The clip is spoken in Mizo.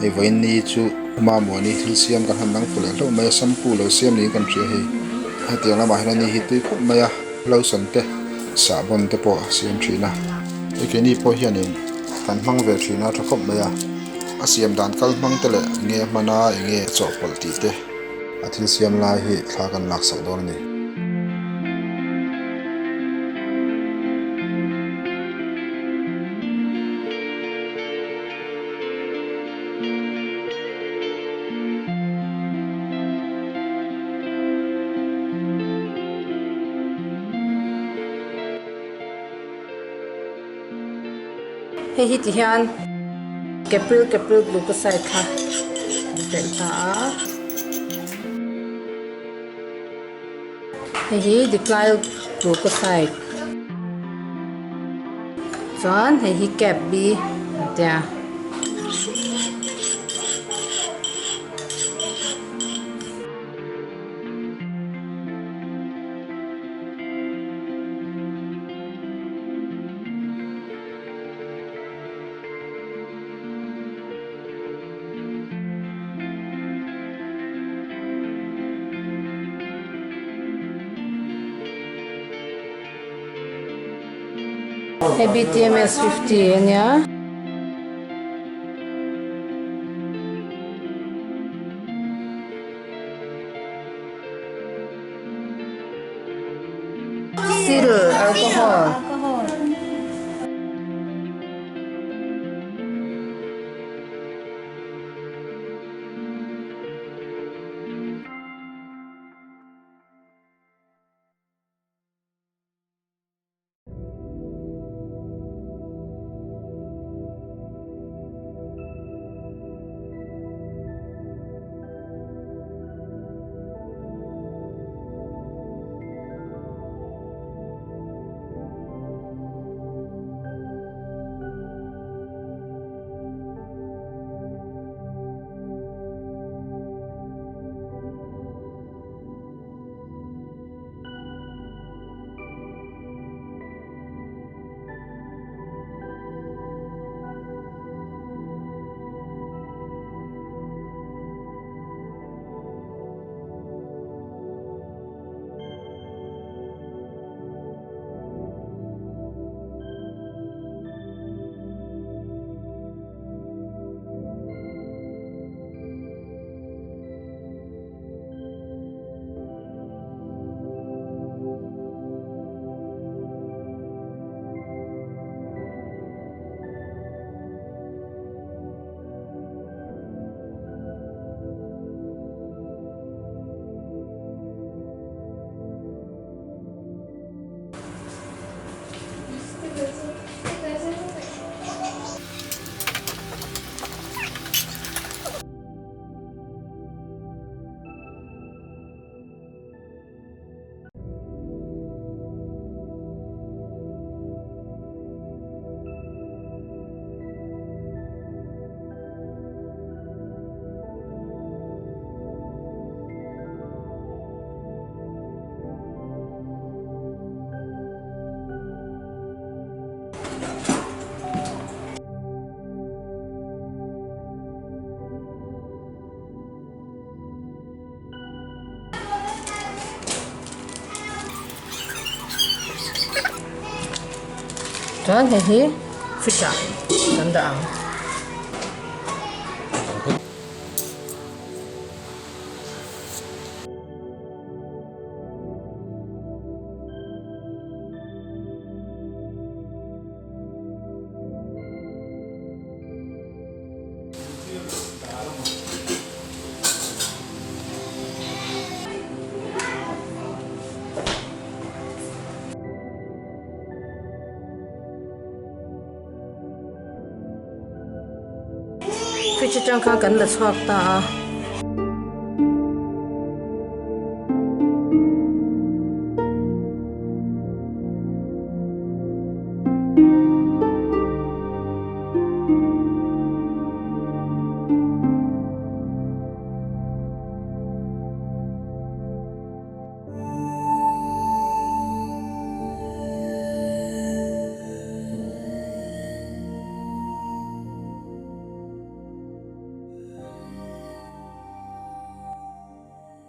Hei vawiin ni chu Mamuani thil siam kan han dang fu leh hlauh mai a, shampoo lo siam niin kan hria hei. Hetiang lamah hian ani hi tui khawp mai a, lotion te sahbawn te pawh a siam thin a. Hei keini pawh hianin kan hmang ve thin a tha khawp mai a, a siam dan kal hmang te leh enge a hman a enge a chawhpawlh tih te a thil siam lai hi thla kan laksak dawn a ni. Hei hi ti hian Capril Capril Glucoside kha an telh ta a. Hei hi Declyl Glucoside chuan hei hi Cap B an tia. Hei BTMS 50 ania. Sil alcohol. Chuan hei hi fridge ah kan dah ang. Fridge atang khan kan la chhuak ta a.